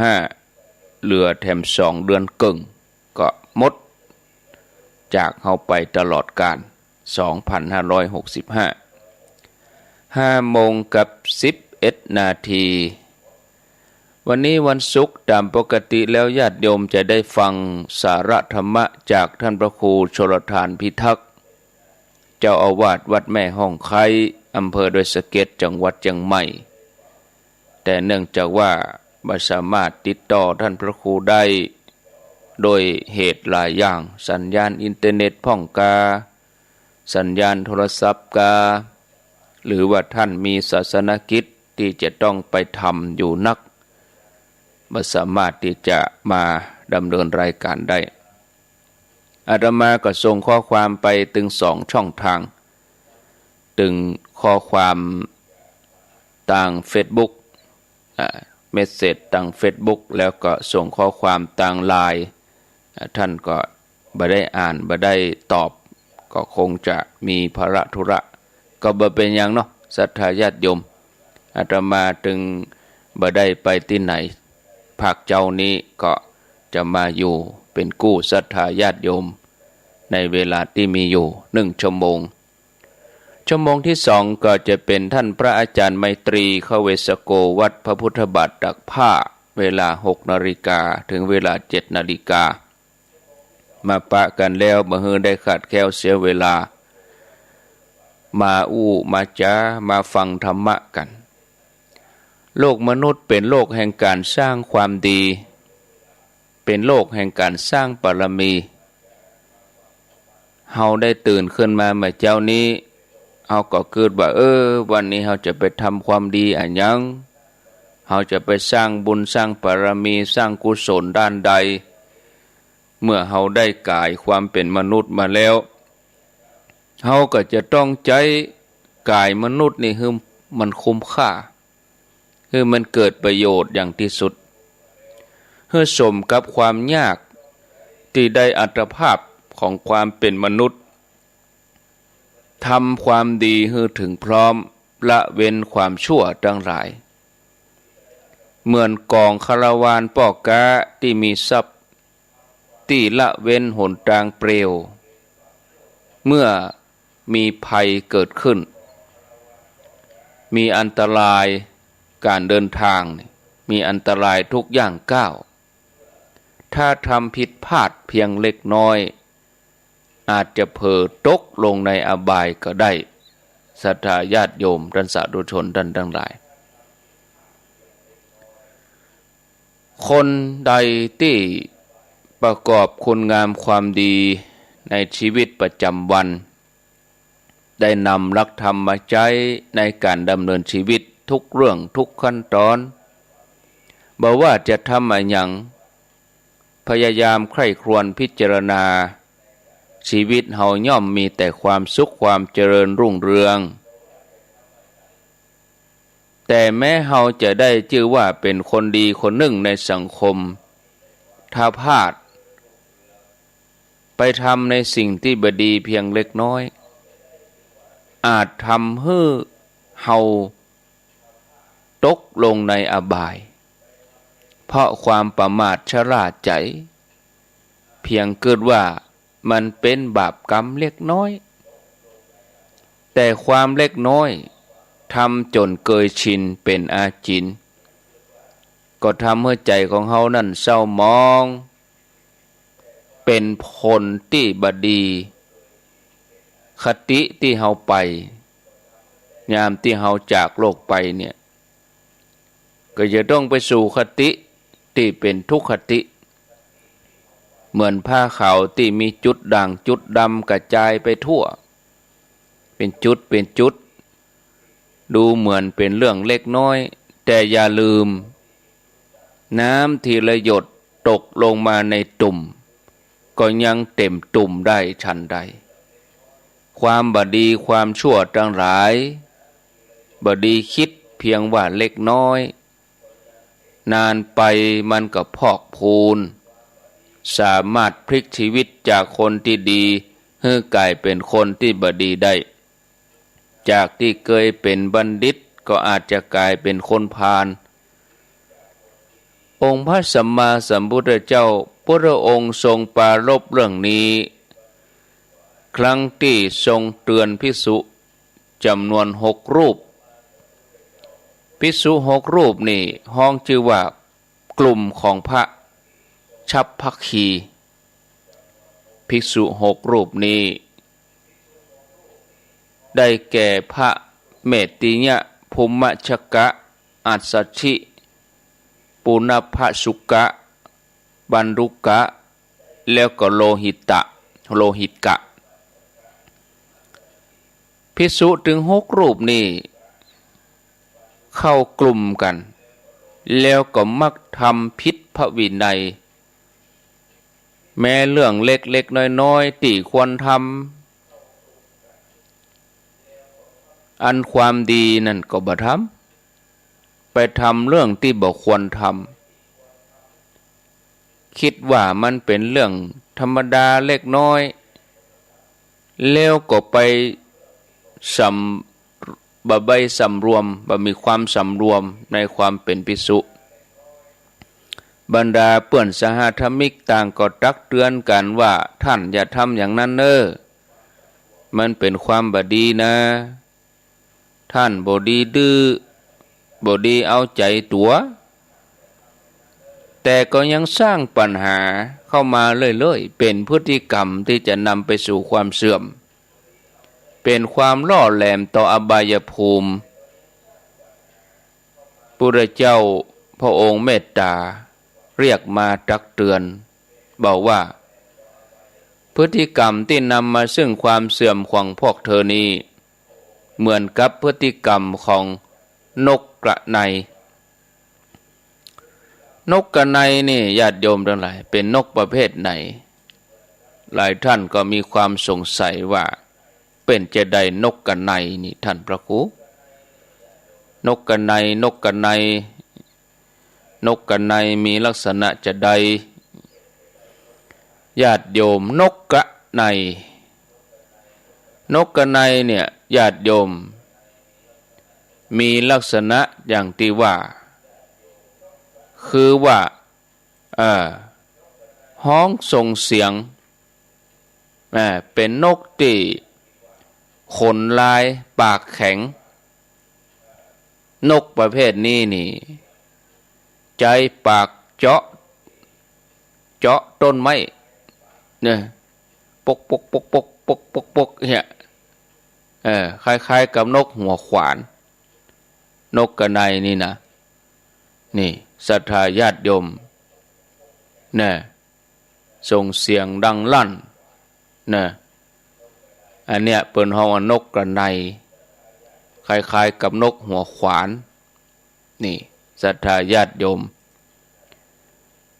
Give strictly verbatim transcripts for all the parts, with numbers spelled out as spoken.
ห้า เหลือแถมสองเดือนเกิ่ง ก็หมดจากเฮาไปตลอดกาล สองพันห้าร้อยหกสิบห้า ห้าโมงกับสิบเอ็ดนาที วันนี้วันศุกร์ ต๋ามปกติแล้วญาติโยมจะได้ฟังสาระธรรมะจากท่านพระครูชลธารพิทักษ์ เจ้าอาวาสวัดแม่ฮ่องไคร้ อำเภอดอยสะเก็ด จังหวัดเจียงใหม่ แต่เนื่องจากว่าบ่สามารถติดต่อท่านพระครูได้ โดยเหตุหลายอย่าง สัญญาณอินเทอร์เน็ตพ่องกา สัญญาณโทรศัพท์กา หรือว่าท่านมีศาสนกิจตี้จะต้องไปทำอยู่นัก บ่สามารถตี้จะมาดำเนินรายการได้ อาตมาก็ส่งข้อความไปตึงสองช่องทาง ตึงข้อความตางเฟซบุ๊ก อ่า เมสเสจตางเฟซบุ๊ก แล้วก็ส่งข้อความตางไลน์ อ่า ท่านก็บ่ได้อ่าน บ่ได้ตอบ ก็คงจะมีภาระธุระ ก็บ่เป๋นหยังเนาะ ศรัทธาญาติโยม อาตมาตึงบ่ได้ไปตี้ไหน ภาคเจ๊านี้ก็จะมาอยู่เป๋นกู้ศรัทธาญาติโยม ในเวลาตี้มีอยู่หนึ่งชั่วโมง ชั่วโมงที่สองก็จะเป๋นท่านพระอาจารย์ไมตรี ขเวสโก วัดพระพุทธบาทตากผ้า เวลาหกนาฬิกา เถิงเวลาเจ็ดนาฬิกา มาปะกั๋นแล้วบ่หื้อได้ขาดแคลนเสียเวลา มาอู้มาจา มาฟังธรรมะกั๋น โลกมนุษย์เป๋นโลกแห่งก๋านสร้างความดี เป๋นโลกแห่งก๋านสร้างบารมี เฮาได้ตื่นขึ้นมาเมื่อเจ๊านี้ เฮาก็กึ๊ดว่า เออ วันนี้เฮาจะไปทำความดีอะหยัง เฮาจะไปสร้างบุญสร้างบารมี สร้างกุศลด้านใด เมื่อเฮาได้ก๋ายความเป๋นมนุษย์มาแล้ว เฮาก็จะต้องใจ๊ก๋ายมนุษย์นี้หื้อมันคุ้มค่า หื้อมันเกิดประโยชน์อย่างตี้สุด หื้อสมกับความยากตี้ได้อัตภาพของความเป๋นมนุษย์ ทำความดีหื้อเถิงพร้อม ละเว้นความชั่วตังหลาย เหมือนก๋องคาราวานป้อก๊าตี้มีทรัพย์ ตี้ละเว้นหนตางเปลี่ยว เมื่อมีภัยเกิดขึ้น มีอันตรายก๋านเดินตางนี่ มีอันตรายทุกย่างก้าว ถ้าทำผิดพลาดเพียงเล็กน้อย อาจจะเผลอตกลงในอบายก็ได้ ศรัทธาญาติโยม ต้านสาธุชนต้านตังหลาย คนใดตี้ประกอบคุณงามความดีในชีวิตประจ๋ำวัน ได้นำหลักธรรมมาใจ๊ในก๋านดำเนินชีวิตทุกเรื่องทุกขั้นต๋อน บ่ว่าจะทำอะหยัง พยายามใคร่ครวญพิจารณา ชีวิตเฮาย่อมมีแต่ความสุขความเจริญรุ่งเรือง แต่แม้เฮาจะได้จื้อว่าเป๋นคนดีคนหนึ่งในสังคม ถ้าพลาดไปทำในสิ่งตี้บ่ดีเพียงเล็กน้อย อาจทำหื้อเฮาตกลงในอบาย เพราะความประมาทชะล่าใจ๋ เพียงกึ๊ดว่ามันเป๋นบาปกรรมเล็กน้อย แต่ความเล็กน้อยทำจ๋นเกยชินเป๋นอาจิณ ก็ทำหื้อใจ๋ของเฮานั้นเศร้าหมอง เป๋นผลตี้บ่ดี คติตี้เฮาไป ยามตี้เฮาจากโลกไปเนี่ย ก็จะต้องไปสู่คติตี้เป๋นทุกขติ เหมือนผ้าขาวตี้มีจุดด่างจุดดำกระจายไปทั่ว เป๋นจุดเป๋นจุด ดูเหมือนเป๋นเรื่องเล็กน้อย แต่อย่าลืม น้ำทีละหยดตกลงมาในตุ่ม ก็ยังเต็มตุ่มได้ฉันใด ความบ่ดีความชั่วตังหลาย บ่ดีคิดเพียงว่าเล็กน้อย นานไปมันก็พอกพูน สามารถพลิกชีวิตจากคนตี้ดี หื้อกลายเป๋นคนตี้บ่ดีได้ จากตี้เกยเป๋นบัณฑิตก็อาจจะกลายเป๋นคนพาล องค์พระสัมมาสัมพุทธเจ้า พุทธองค์ทรงปรารภเรื่องนี้ ครั้งตี้ทรงเตือนภิกษุจ๋ำนวนหกรูป ภิกษุหกรูปนี่ฮ้องจื้อว่ากลุ่มของพระฉัพพคี ภิกษุหกรูปนี้ ได้แก่พระเมตติยะ ภูมชกะ อัสสชิ ปุณพสุกะ ปันดุกะ แล้วก็โลหิตะ โลหิตกะ ภิกษุตึงหกรูปนี้ เข้ากลุ่มกั๋น แล้วก็มักทำผิดพระวินัย แม้เรื่องเล็กๆ น้อยๆ ตี้ควรทำ อันความดีนั่นก็บ่ทำ ไปทำเรื่องตี้บ่ควรทำ กึ๊ดว่ามันเป๋นเรื่องธรรมดาเล็กน้อย แล้วก็ไปสำ บ่ใบ้สำรวม บ่มีความสำรวมในความเป๋นภิกษุ บรรดาเปื้อนสหธรรมิกต่างก็ตักเตือนกั๋นว่า ต้านอย่าทำอย่างนั้นเน่อ มันเป๋นความบ่ดีนะ ต้านบ่ดีดื้อ บ่ดีเอาใจ๋ตั๋ว แต่ก็ยังสร้างปัญหาเข้ามาเรื่อยๆ เป๋นพฤติกรรมตี้จะนำไปสู่ความเสื่อม เป๋นความล่อแหลมต่ออบายภูมิ พุทธเจ้าพระองค์เมตต๋าเรียกมาตักเตือน บอกว่า พฤติกรรมตี้นำมาซึ่งความเสื่อมของพวกเธอนี้ เหมือนกับพฤติกรรมของนกกระไน นกกระไนนี่ ญาติโยมตังหลาย เป๋นนกประเภทไหน หลายท่านก็มีความสงสัยว่า เป๋นจาใดนกกระไนนี่ ต้านพระครู นกกระไน นกกระไน นกกระไนมีลักษณะจาใด ญาติโยม นกกระไน นกกระไนเนี่ย ญาติโยม มีลักษณะอย่างตี้ว่า คือว่า เอ่อ ฮ้องส่งเสียง อ่า เป๋นนกตี้ขนลาย ปากแข็ง นกประเภทนี้นี่ ใจ๊ปากเจาะ เจาะต้นไม้ เนี่ย ปก ปก ปก เนี่ย เออ คล้ายๆ กับนกหัวขวาน นกกระไนนี่นะ นี่ ศรัทธาญาติโยม เนี่ย ส่งเสียงดังลั่น เนี่ย อันเนี้ยเปิ้นฮ้องว่านกกระไน คล้ายๆ กับนกหัวขวาน นี่ ศรัทธาญาติโยม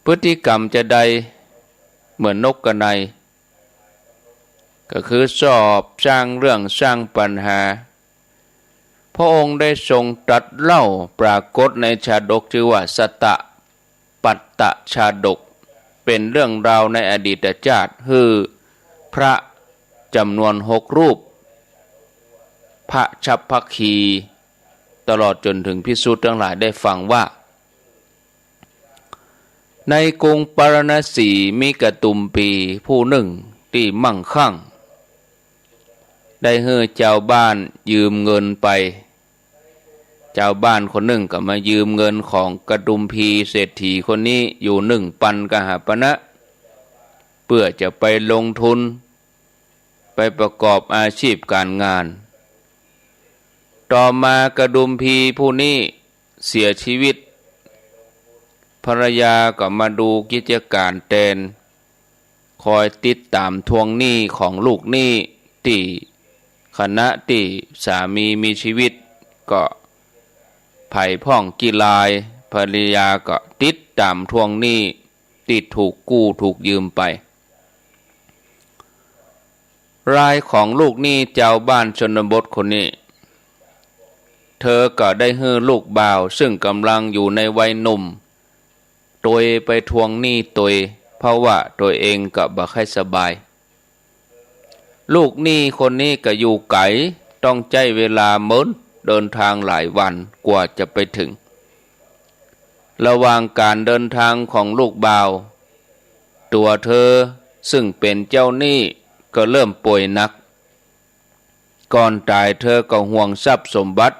พฤติกรรมจาใดเหมือนนกกระไน ก็คือชอบสร้างเรื่องสร้างปัญหา พระองค์ได้ทรงตรัสเล่าปรากฏในชาดกจื้อว่าสัตตปัตตชาดก เป๋นเรื่องราวในอดีตจาติ หื้อพระจ๋ำนวนหกรูป พระฉัพพคี ตลอดจ๋นเถิงภิกษุตังหลายได้ฟังว่า ในกรุงปาราณสีมีกะดุมพีผู้นึ่งตี้มั่งคั่ง ได้หื้อจาวบ้านยืมเงินไป จาวบ้านคนนึ่งก็มายืมเงินของกะดุมพีเศรษฐีคนนี้อยู่นึ่งปันกหปณะ เปื้อจะไปลงทุน ไปประกอบอาชีพก๋านงาน ต่อมากะดุมพีผู้นี้เสียจีวิต ภรรยาก็มาดูกิจก๋านแตน คอยติดต๋ามทวงหนี้ของลูกหนี้ ตี้ขณะตี้สามีมีจีวิต ก็ใผพ่องกี้ลาย ภรรยาก็ติดต๋ามทวงหนี้ตี้ถูกกู้ถูกยืมไป รายของลูกหนี้จาวบ้านชนบทคนนี้ เธอก็ได้หื้อลูกบ่าวซึ่งก๋ำลังอยู่ในวัยหนุ่ม ตวยไปทวงหนี้ตวย เพราะว่าตวยเองก็บ่ใค่สบาย ลูกหนี้คนนี้ก็อยู่ไก๋ ต้องใจ๊เวลาเมินเดินทางหลายวันกว่าจะไปเถิง ระหว่างก๋านเดินทางของลูกบ่าว ตั๋วเธอซึ่งเป๋นเจ้าหนี้ก็เริ่มป่วยหนัก ก่อนต๋ายเธอก็ห่วงทรัพย์สมบัติ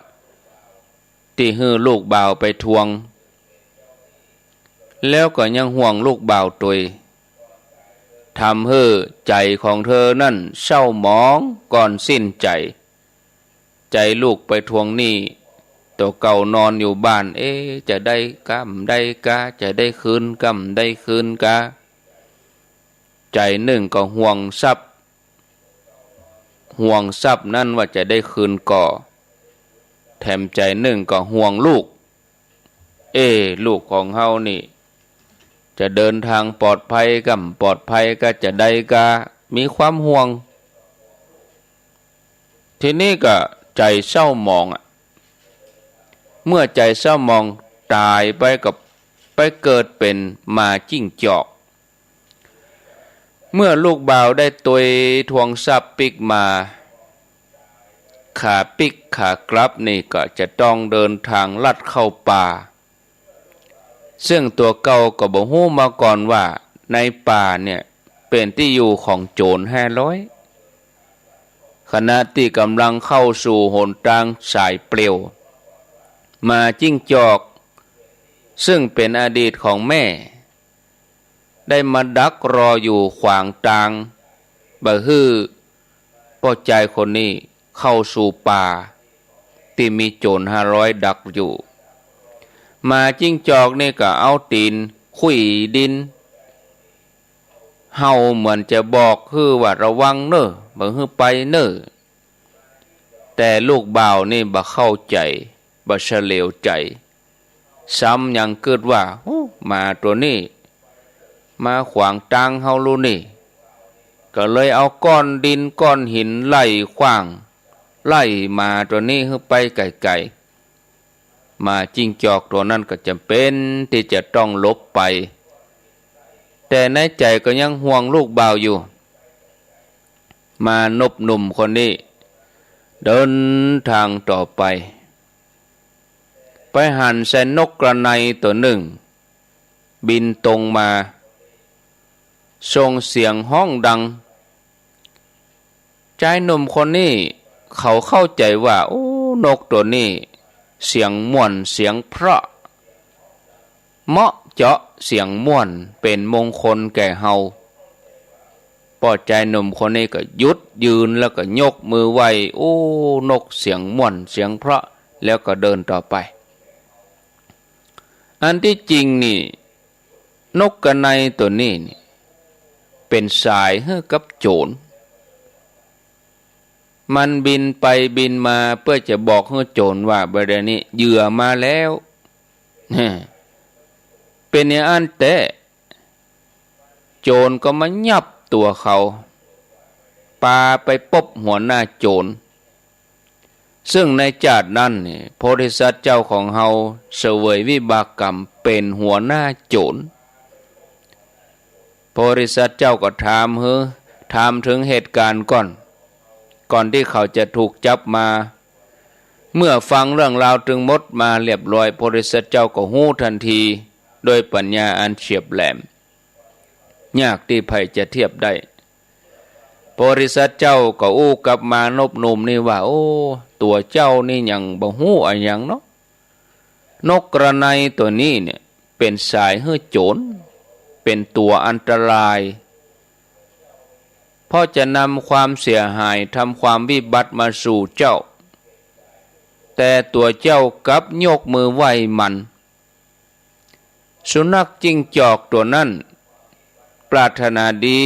ตี้หื้อลูกบ่าวไปทวง แล้วก็ยังห่วงลูกบ่าวตวย ทำหื้อใจ๋ของเธอนั้นเศร้าหมองก้อนสิ้นใจ๋ ใจ๋ลูกไปทวงหนี้ ตั๋วเก่านอนอยู่บ้าน เอ๊ะ จะได้กำได้กา จะได้คืนกำได้คืนกา ใจ๋นึ่งก็ห่วงทรัพย์ ห่วงทรัพย์นั้นว่าจะได้คืนก่อ แถมใจ๋นึ่งก็ห่วงลูก เอ๊ะ ลูกของเฮานี่ จะเดินทางปลอดภัยกำปลอดภัยกา จะได้กา มีความห่วง ทีนี้ก็ใจ๋เศร้าหมองอะ เมื่อใจ๋เศร้าหมองต๋ายไปก็ไปเกิดเป๋นหมาจิ้งจอก เมื่อลูกบ่าวได้ตวยทวงทรัพย์ปิ๊กมา ขาปิ๊กขากลับนี่ก็จะต้องเดินทางลัดเข้าป่า ซึ่งตั๋วเก่าก็บ่ฮู้มาก่อนว่าในป่าเนี่ยเป๋นตี้อยู่ของโจ๋รห้าร้อย ขณะตี้ก่ำลังเข้าสู่หนตางสายเปลี่ยว หมาจิ้งจอก ซึ่งเป๋นอดีตของแม่ ได้มาดักรออยู่ขวางตาง บ่หื้อป้อจายคนนี้เข้าสู่ป่าตี้มีโจ๋รห้าร้อยดักอยู่ หมาจิ้งจอกนี่ก็เอาตี๋นคุ้ยดิน เห่าเหมือนจะบอกหื้อว่าระวังเน่อ บ่หื้อไปเน่อ แต่ลูกบ่าวนี่บ่เข้าใจ๋ บ่เฉลียวใจ๋ ซ้ำยังกึ๊ดว่า โอ้ หมาตั๋วนี้มาขวางตางเฮาลูนี่ ก็เลยเอาก้อนดินก้อนหินไล่ขว้าง ไล่หมาตั๋วนี้หื้อไปไก๋ๆ หมาจิ้งจอกตั๋วนั้นก็จ๋ำเป๋นตี้จะต้องหลบไป แต่ในใจ๋ก็ยังห่วงลูกบ่าวอยู่ หมาหนุ่มๆ คนนี้เดินตางต่อไป ไปหันใส่นกกระไนตั๋วนึ่ง บินตรงมา ส่งเสียงฮ้องดัง จายหนุ่มคนนี้เขาเข้าใจ๋ว่า โอ้ นกตั๋วนี้เสียงม่วนเสียงเพราะ เหมาะเจาะเสียงม่วนเป๋นมงคลแก่เฮา ป้อจายหนุ่มคนนี้ก็หยุดยืนแล้วก็ยกมือไหว้ โอ้ นกเสียงม่วนเสียงเพราะ แล้วก็เดินต่อไป อันตี้จริงนี่ นกกระไนตั๋วนี้นี่ เป๋นสายหื้อกับโจ๋ร มันบินไปบินมาเปื้อจะบอกหื้อโจ๋รว่า บ่าเดี่ยวนี้เหยื่อมาแล้ว เป๋นอย่างอั้นแต๊ โจ๋รก็มายับตั๋วเขา ปาไปปบหัวหน้าโจ๋ร ซึ่งในจาตินั้นนี่ โพธิสัตว์เจ้าของเฮาเสวยวิบากกรรมเป๋นหัวหน้าโจ๋ร โพธิสัตว์เจ้าก็ถามหื้อ ถามเถิงเหตุก๋ารณ์ก่อน ก่อนตี้เขาจะถูกจับมา เมื่อฟังเรื่องราวตึงหมดมาเรียบร้อย โพธิสัตว์เจ้าก็ฮู้ตันที โดยปัญญาอันเฉียบแหลม ยากตี้ใผจะเทียบได้ โพธิสัตว์เจ้าก็อู้กับหมาหนุ่มๆ นี่ว่า โอ้ ตั๋วเจ้านี่ยังบ่ฮู้อะหยังเนาะ นกกระไนตั๋วนี้เนี่ยเป๋นสายหื้อโจ๋ร เป๋นตั๋วอันตราย เพราะจะนำความเสียหาย ทำความวิบัติมาสู่เจ้า แต่ตั๋วเจ้ากลับยกมือไหว้มัน สุนัขจิ้งจอกตั๋วนั้นปรารถนาดี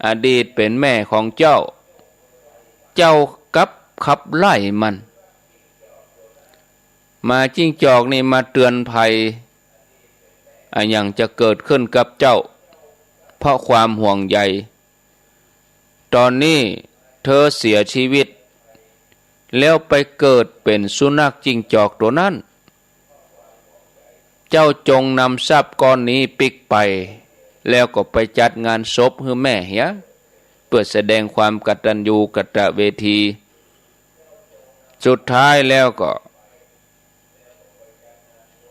อดีตเป๋นแม่ของเจ้า เจ้ากลับขับไล่มัน หมาจิ้งจอกนี่มาเตือนภัย อะหยังจะเกิดขึ้นกับเจ้า เพราะความห่วงใย ต๋อนนี้เธอเสียชีวิต แล้วไปเกิดเป๋นสุนัขจิ้งจอกตั๋วนั้น เจ้าจงนำทรัพย์ก้อนนี้ปิ๊กไป แล้วก็ไปจัดงานศพหื้อแม่เหีย เปื้อแสดงความกตัญญูกตเวที สุดท้ายแล้วก็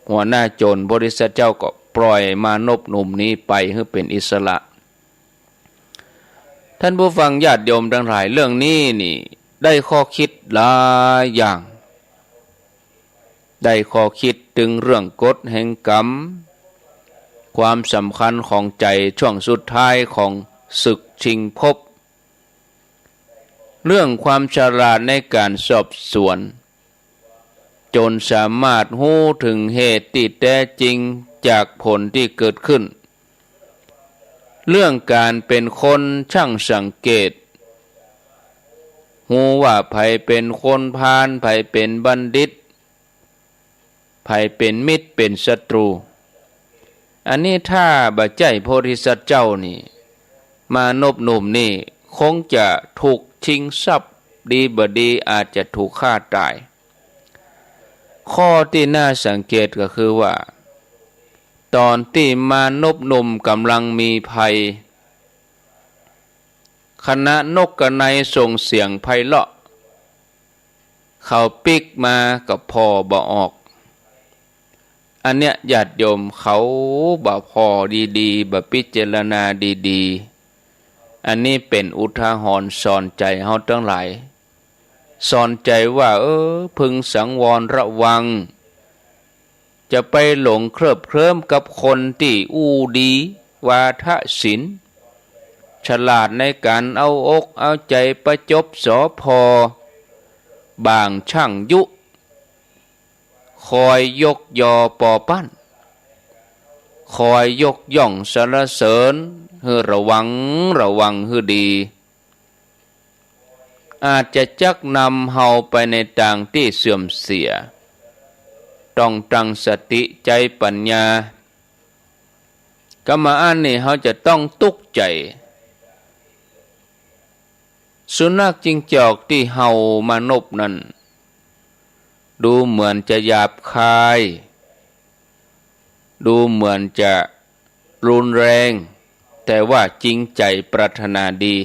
หัวหน้าโจร โพธิสัตว์เจ้าก็ปล่อยมานพหนุ่มนี้ไปหื้อเป๋นอิสระ ท่านผู้ฟังญาติโยมตังหลาย เรื่องนี้นี่ได้ข้อคิดหลายอย่าง ได้ข้อคิดเถิงเรื่องกฎแห่งกรรม ความสำคัญของใจ๋ช่วงสุดท้ายของศึกชิงภพ เรื่องความฉลาดในก๋านสอบสวน จ๋นสามารถฮู้เถิงเหตุตี้แต๊จริงจากผลตี้เกิดขึ้น เรื่องก๋านเป๋นคนช่างสังเกต ฮู้ว่าใผเป๋นคนพาล ใผเป๋นบัณฑิต ใผเป๋นมิตรเป๋นศัตรู๋ อันนี้ถ้าบ่ใจ้โพธิสัตว์เจ้านี่ มานพหนุ่มนี่คงจะถูกชิงทรัพย์ ดีบ่ดีอาจจะถูกฆ่าต๋าย ข้อตี้น่าสังเกตก็คือว่า ต๋อนตี้มานพหนุ่มก่ำลังมีภัย ขณะนกกระไนส่งเสียงไพเราะ เขาปิ๊กมาก็ผ่อบ่ออก อันเนี้ยญาติโยมเขาบ่ผ่อดีๆ บ่พิจารณาดีๆ อันนี้เป๋นอุทาหรณ์สอนใจ๋เฮาตังหลาย สอนใจ๋ว่า เออ พึงสังวรระวัง จะไปหลงเคลิบเคลิ้มกับคนตี้อู้ดี วาทศิลป์ ฉลาดในก๋านเอาอกเอาใจ๋ประจบสอพอ บ่างช่างยุ คอยยกยอปอปั้น คอยยกย่องสรรเสริญ หื้อระวัง ระวังหื้อดี อาจจะจักนำเฮาไปในตางตี้เสื่อมเสีย ต้องตั้งสติใจ๊ปัญญา กำมาอั้นนี่เฮาจะต้องตุ๊กใจ๋ สุนัขจิ้งจอกตี้เห่ามานพนั้น ดูเหมือนจะหยาบคาย ดูเหมือนจะรุนแรง แต่ว่าจริงใจ๋ปรารถนาดี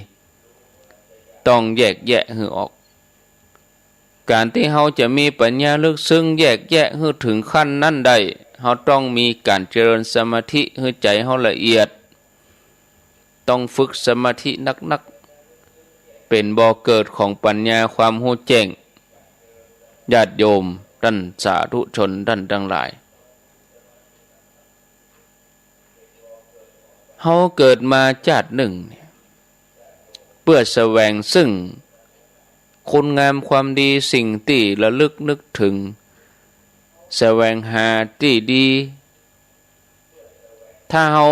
ต้องแยกแยะหื้อออก ก๋านตี้เฮาจะมีปัญญาลึกซึ้งแยกแยะหื้อเถิงขั้นนั้นได้ เฮาต้องมีก๋านเจริญสมาธิหื้อใจ๋เฮาละเอียด ต้องฝึกสมาธินักๆ เป๋นบ่อเกิดของปัญญาความฮู้แจ้ง ญาติโยมต้านสาธุชนต้านตังหลาย เฮาเกิดมาจาตินึ่งเนี่ย เปื้อแสวงซึ่งคุณงามความดี สิ่งตี้ระลึกนึกเถิง แสวงหาตี้ดี ถ้าเฮา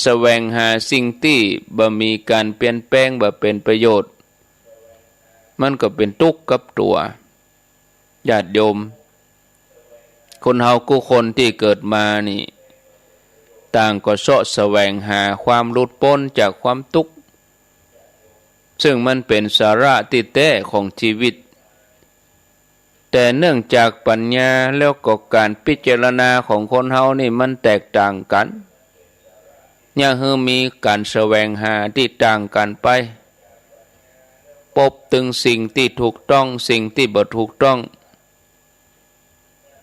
แสวงหาสิ่งตี้บ่มีก๋านเปลี่ยนแปลง บ่เป๋นประโยชน์ มันก็เป๋นตุ๊กข์กับตั๋ว ญาติโยม คนเฮากู้คนตี้เกิดมานี่ ต่างก็เซาะแสวงหาความหลุดป๊นจากความตุ๊กข์ ซึ่งมันเป๋นสาระตี้แต๊ของจีวิต แต่เนื่องจากปัญญาแล้วก็ก๋านพิจารณาของคนเฮานี่มันแตกต่างกั๋น เยียะหื้อมีก๋านแสวงหาตี้ต่างกั๋นไป ปบตึงสิ่งตี้ถูกต้อง สิ่งตี้บ่ถูกต้อง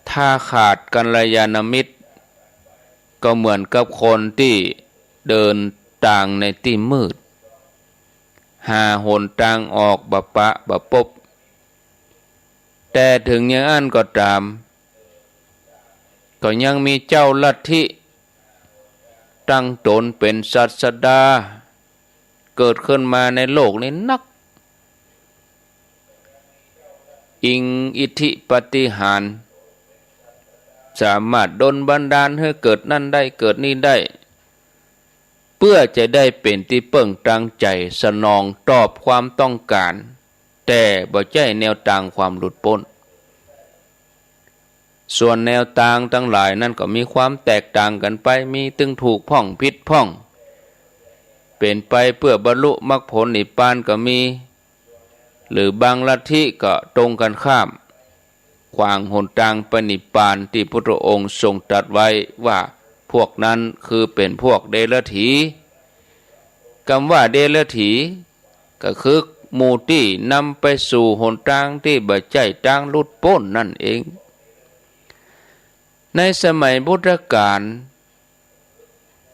ถ้าขาดกัลยาณมิตร ก็เหมือนกับคนตี้เดินตางในตี้มืด หาหนตางออกบ่ปะบ่ปบ แต่เถิงอย่างอั้นก็ต๋าม ก็ยังมีเจ้าลัทธิตั้งต๋นเป๋นศาสดา เกิดขึ้นมาในโลกนี้นัก อิงอิทธิปาฏิหาริย์ สามารถดลบันดาลหื้อเกิดนั่นได้ เกิดนี่ได้ เปื้อจะได้เป๋นตี้เปิ้งตางใจ๋ สนองตอบความต้องก๋าน แต่บ่ใจ้แนวตางความหลุดป๊น ส่วนแนวตางตังหลายนั้นก็มีความแตกต่างกั๋นไป มีตึงถูกพ่องผิดพ่อง เป๋นไปเปื้อบรรลุมรรคผลนิพพานก็มี หรือบางลัทธิก็ตรงกั๋นข้าม ขวางหนตางไปนิพพาน ตี้พุทธองค์ทรงตรัสไว้ว่า พวกนั้นคือเป๋นพวกเดรัจฉี กำว่าเดรัจฉี ก็คือหมู่ตี้นำไปสู่หนตางตี้บ่ใจ้ตางหลุดป๊นนั่นเอง ในสมัยพุทธกาล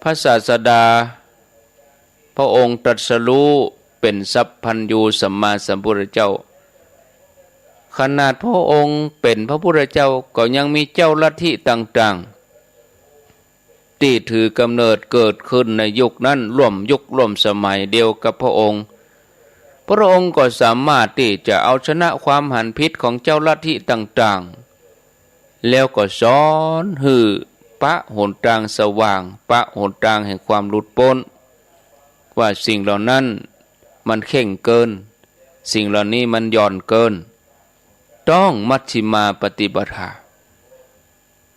พระศาสดา พระองค์ตรัสรู้เป๋นสัพพัญญูสัมมาสัมพุทธเจ้า ขนาดพระองค์เป๋นพระพุทธเจ้าก็ยังมีเจ้าลัทธิต่างๆ ตี้ถือกำเนิดเกิดขึ้นในยุคนั้น ร่วมยุคร่วมสมัยเดียวกับพระองค์ พระองค์ก็สามารถตี้จะเอาชนะความหันผิดของเจ้าลัทธิต่างๆ แล้วก็สอนหื้อปะหนตางสว่าง ปะหนตางแห่งความหลุดป๊น ว่าสิ่งเหล่านั้นมันเคร่งเกิน สิ่งเหล่านี้มันหย่อนเกิน ต้องมัชฌิมาปฏิปทา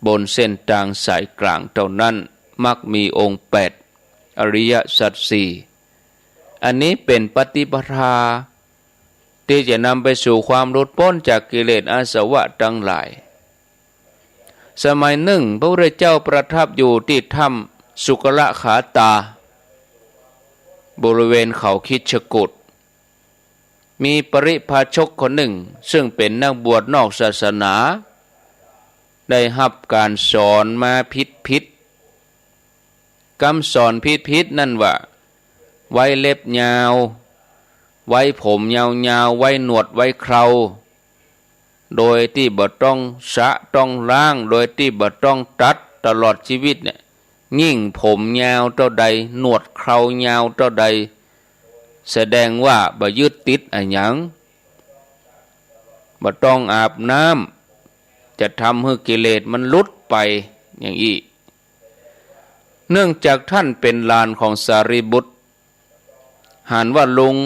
บนเส้นตางสายกลางเต้านั้น มรรคมีองค์แปด อริยสัจสี่ อันนี้เป๋นปฏิปทา ตี้จะนำไปสู่ความหลุดป๊นจากกิเลสอาสวะตังหลาย สมัยนึ่ง พระพุทธเจ้าประทับอยู่ตี้ถ้ำสุกรขาตา บริเวณเขาคิชกูฏ มีปริพาชกคนนึ่ง ซึ่งเป๋นนักบวชนอกศาสนา ได้ฮับก๋านสอนมาผิดๆ กำสอนผิดๆ นั่นว่า ไว้เล็บยาว ไว้ผมยาวๆ ไว้หนวดไว้เครา โดยตี้บ่ต้องสระต้องล้าง โดยตี้บ่ต้องตัด ตลอดชีวิตเนี่ย ยิ่งผมยาวเต้าใด หนวดเครายาวเต้าใด แสดงว่าบ่ยึดติดอะหยัง บ่ต้องอาบน้ำ จะทำหื้อกิเลสมันหลุดไปอย่างอี้ เนื่องจากท่านเป๋นหลานของสารีบุตร หันว่าลุง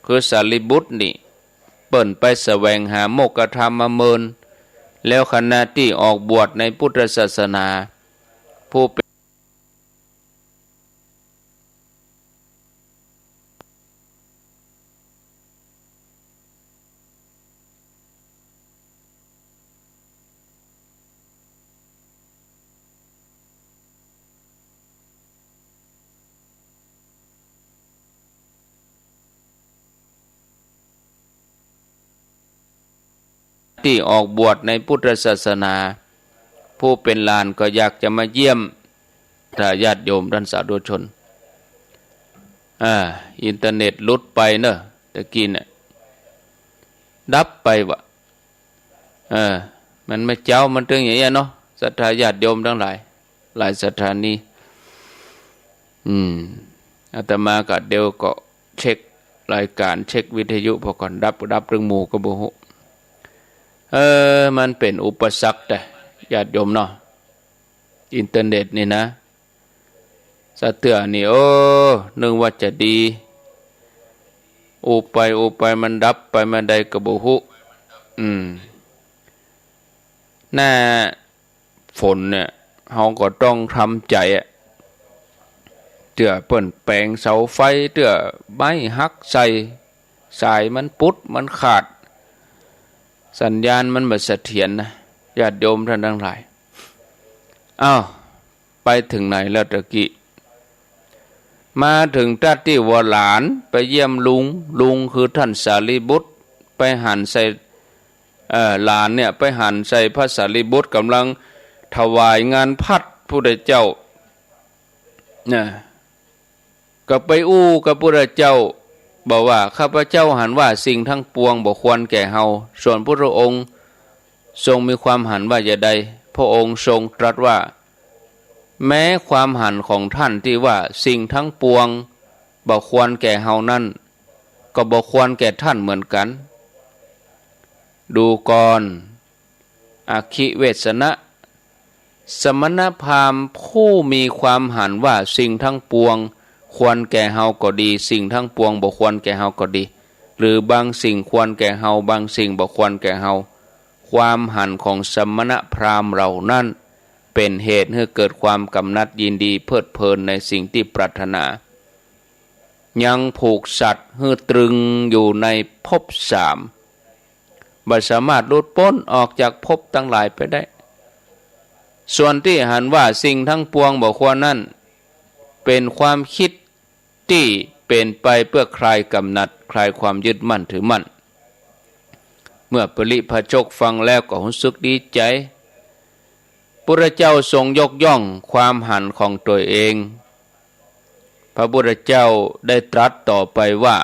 คือสารีบุตรนี่ เปิ้นไปแสวงหาโมกขธรรมมาเมิน แล้วขณะตี้ออกบวชในพุทธศาสนา ผู้เป๋น ตี้ออกบวชในพุทธศาสนา ผู้เป๋นหลานก็อยากจะมาเยี่ยม ถ้าญาติโยมต้านสาธุชน อ่า อินเทอร์เน็ตหลุดไปเนอะ ตะกี้เนี่ย ดับไปวะ เออ มันมาเจ๊ามันตึงอย่างเงี้ยเนาะ ศรัทธาญาติโยมตังหลาย หลายสถานี อืม อาตมาก็เดี๋ยวก็เช็ครายการ เช็ควิทยุ พอก่อนดับ ดับตึงหมู่ก็บ่ฮู้ เออ มันเป๋นอุปสรรคแต่ญาติโยมเนาะ อินเทอร์เน็ตนี่นะ สะเตื้อนี่ เออ นึกว่าจะดี อู้ไปอู้ไปมันดับไปมาใดก็บ่ฮู้ อืม หน้าฝนเนี่ย เฮาก็ต้องทำใจ๋อะ เตื้อเปิ้นแป๋งเสาไฟ เตื้อไม้หักใส่ สายมันปุดมันขาด สัญญาณมันบ่เสถียรนะ ญาติโยมต้านตังหลาย อ้าว ไปเถิงไหนแล้วตะกี้ มาเถิงตั๊ดตี้ว่าหลานไปเยี่ยมลุง ลุงคือต้านสารีบุตร ไปหันใส่ เอ่อ หลานเนี่ยไปหันใส่พระสารีบุตรก่ำลังถวายงานภัตตาร์พุทธเจ้า นะ ก็ไปอู้กับพุทธเจ้า บอกว่า ข้าพเจ้าหันว่าสิ่งทั้งปวงบ่ควรแก่เฮา ส่วนพุทธองค์ทรงมีความหันว่าจะใด พระองค์ทรงตรัสว่า แม้ความหันของท่านตี้ว่าสิ่งทั้งปวงบ่ควรแก่เฮานั้น ก็บ่ควรแก่ท่านเหมือนกัน ดูก่อน อัคคิเวสสนะ สมณพราหมณ์ผู้มีความหันว่าสิ่งทั้งปวงควรแก่เฮาก็ดี สิ่งทั้งปวงบ่ควรแก่เฮาก็ดี หรือบางสิ่งควรแก่เฮา บางสิ่งบ่ควรแก่เฮา ความหันของสมณพราหมณ์เหล่านั้น เป๋นเหตุหื้อเกิดความกำหนัดยินดีเพลิดเพลินในสิ่งตี้ปรารถนา ยังผูกสัตว์หื้อตรึงอยู่ในภพสาม บ่สามารถหลุดป๊นออกจากภพตังหลายไปได้ ส่วนตี้หันว่าสิ่งทั้งปวงบ่ควรนั้น เป๋นความกึ๊ดตี้เป๋นไปเปื้อคลายก๋ำหนัด คลายความยึดมั่นถือมั่น เมื่อปริพาชกฟังแล้วก็ฮู้สึกดีใจ๋ พุทธเจ้าทรงยกย่องความหันของตั๋วเอง พระพุทธเจ้าได้ตรัสต่อไปว่า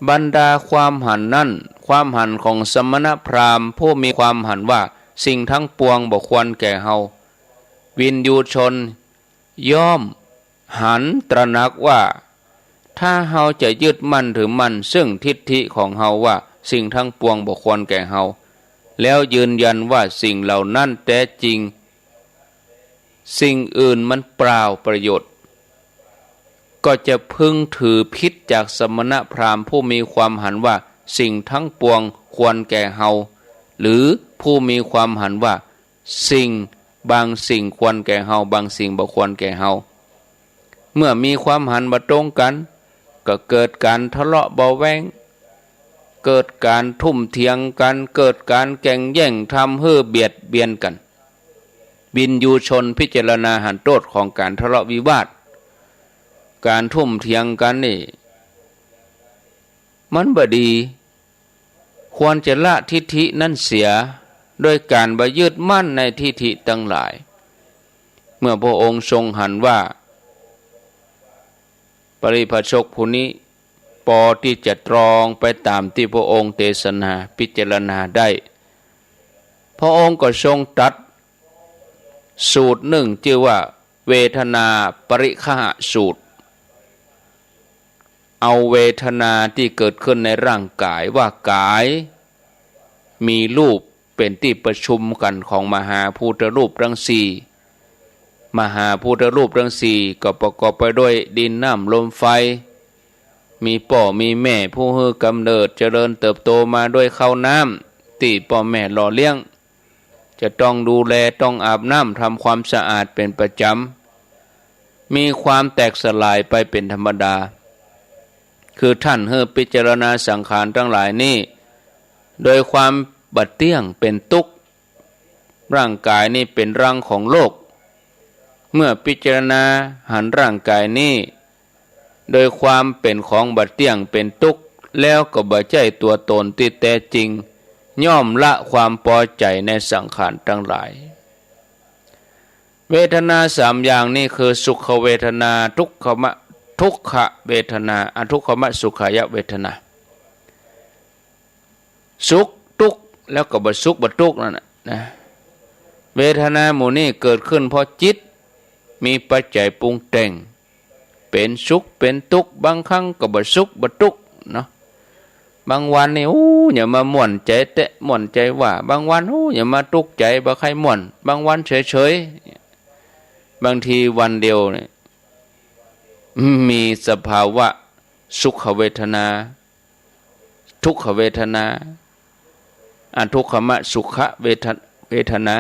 บรรดาความหันนั้น ความหันของสมณพราหมณ์ผู้มีความหันว่าสิ่งทั้งปวงบ่ควรแก่เฮา วินยูชนย่อมหันตระหนักว่า ถ้าเฮาจะยึดมั่นถือมั่นซึ่งทิฏฐิของเฮาว่าสิ่งทั้งปวงบ่ควรแก่เฮา แล้วยืนยันว่าสิ่งเหล่านั้นแต๊จริง สิ่งอื่นมันเปล่าประโยชน์ ก็จะพึงถือผิดจากสมณพราหมณ์ผู้มีความหันว่าสิ่งทั้งปวงควรแก่เฮา หรือผู้มีความหันว่าสิ่งบางสิ่งควรแก่เฮา บางสิ่งบ่ควรแก่เฮา เมื่อมีความหันบ่ตรงกั๋น ก็เกิดก๋านทะเลาะเบาะแว้ง เกิดก๋านทุ่มเถียงกั๋น เกิดก๋านแก่งแย่ง ทำหื้อเบียดเบียนกั๋น วินยูชนพิจารณาหันโต้ษของก๋านทะเลาะวิวาท ก๋านทุ่มเถียงกั๋นนี่ มันบ่ดี ควรจะละทิฏฐินั้นเสีย โดยก๋านบ่ยึดมั่นในทิฏฐิตังหลาย เมื่อพระองค์ทรงหันว่า ปริพาชกผู้นี้ปอตี้จะตรองไปต๋ามตี้พระองค์เตสนาพิจารณาได้ พระองค์ก็ทรงตรัสสูตรนึ่งจื้อว่า เวทนาปริคหสูตร เอาเวทนาตี้เกิดขึ้นในร่างก๋าย ว่ากายมีรูปเป๋นตี้ประชุมกั๋นของมหาภูตรูปตังสี่ มหาภูตรูปตังสี่ก็ประกอบไปด้วยดินน้ำลมไฟ มีป้อมีแม่ผู้หื้อก๋ำเนิด เจริญเติบโตมาด้วยข้าวน้ำตี้ป้อแม่หล่อเลี้ยง จะต้องดูแล ต้องอาบน้ำ ทำความสะอาดเป๋นประจ๋ำ มีความแตกสลายไปเป๋นธรรมดา คือต้านหื้อพิจารณาสังขารตังหลายนี้ โดยความบ่เตี้ยงเป๋นตุ๊กข์ ร่างก๋ายนี้เป๋นรังของโรค เมื่อพิจารณาหันร่างก๋ายนี้ โดยความเป๋นของบ่เตี้ยงเป๋นตุ๊กข์ แล้วก็บ่ใจ้ตั๋วต๋นตี้แต๊จริง ย่อมละความปอใจ๋ในสังขารตังหลาย เวทนาสามอย่างนี้คือสุขเวทนา ทุกขมะ ทุกขเวทนา อทุกขมสุขายเวทนา สุขตุ๊กข์ แล้วก็บ่สุขบ่ตุ๊กข์นั่นน่ะนะ เวทนาหมู่นี้เกิดขึ้นเพราะจิตมีปัจจัยปรุงแต่ง เป๋นสุขเป๋นตุ๊กข์ บางครั้งก็บ่สุขบ่ตุ๊กข์เนาะ บางวันนี่ โอ้ อย่ามาม่วนใจ๋แต๊ ม่วนใจ๋ว่า บางวัน โอ้ อย่ามาตุ๊กข์ใจ๋ บ่ใค่ม่วน บางวันเฉยๆ บางทีวันเดียวเนี่ย มีสภาวะสุขเวทนา ทุกขเวทนา อทุกขมสุขเวท- เวทนา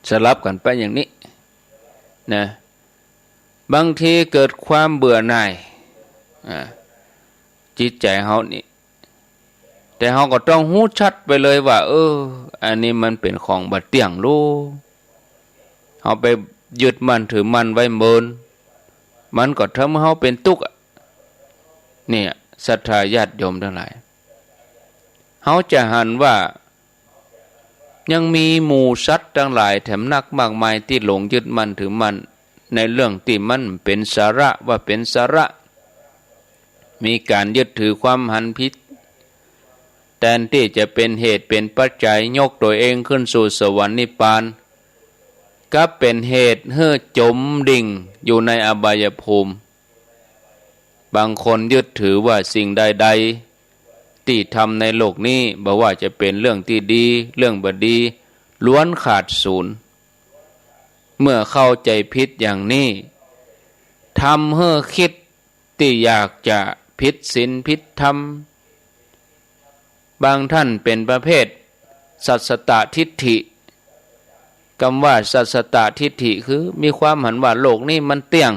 สลับกั๋นไปอย่างนี้นะ บางทีเกิดความเบื่อหน่าย อ่า จิตใจ๋เฮานี่ แต่เฮาก็ต้องฮู้ชัดไปเลยว่า เออ อันนี้มันเป๋นของบ่เตี้ยงลู เฮาไปยึดมั่นถือมั่นไว้เมิน มันก็ทำหื้อเฮาเป๋นตุ๊กข์อะ เนี่ย ศรัทธาญาติโยมตังหลาย เฮาจะหันว่า ยังมีหมู่สัตว์ตังหลายแถมนักมากมายตี้หลงยึดมั่นถือมั่นในเรื่องตี้มันเป๋นสาระว่าเป๋นสาระ มีก๋านยึดถือความหันผิด แตนตี้จะเป๋นเหตุเป๋นปัจจัยยกตั๋วเองขึ้นสู่สวรรค์นิพพาน กลับเป๋นเหตุหื้อจ๋มดิ่งอยู่ในอบายภูมิ บางคนยึดถือว่าสิ่งใดๆ ตี้ทำในโลกนี้ บ่ว่าจะเป๋นเรื่องตี้ดี เรื่องบ่ดี ล้วนขาดสูญ เมื่อเข้าใจ๋ผิดอย่างนี้ ทำหื้อคิดตี้อยากจะผิดศีลผิดธรรม บางต้านเป๋นประเภทสัสสตทิฏฐิ กำว่าสัสสตทิฏฐิคือมีความหันว่าโลกนี้มันเตี้ยง